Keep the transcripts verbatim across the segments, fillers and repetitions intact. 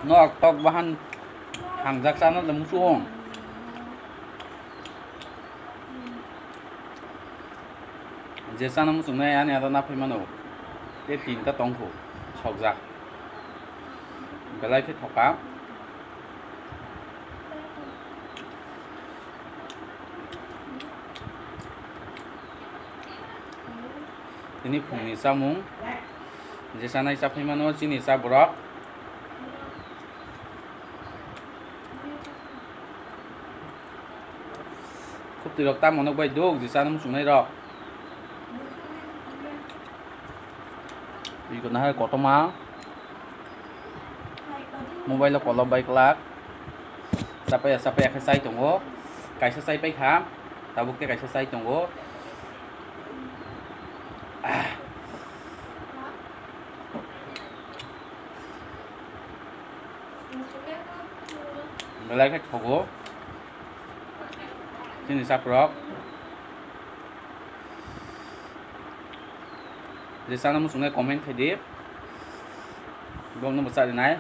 Nok tok bahan hangjak chana le muchung. Je chana muchungnai ani aro na phai mano. Tei tinta tongkho sokjak. Belai khe thoka. Tini phungni chamung je chanai cha phai mano chini cha borok. Khuptwi rok tamo nok bai duk je chana muchungnai rok. Iko nahar kotorma. Mobile o kolok bai kwlak. Chapaiya chapaiya khe chai tongo. Kaisa chai paikha. Tabuk tei kaisa chai tongo. Belai khe thogo. Chini chaprok. Je chana muchungnai comment khai di. Bokno bo charinai.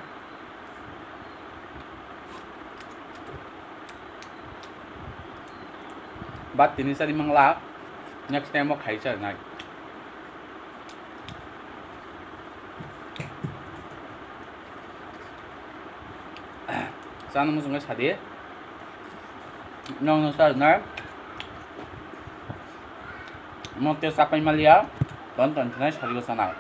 But tini chari manglak. Next time o khai charinai. Chana muchungnai sadi. Nokno charinai. Mo tei chapai maliya, ton ton khnai sarigo chana.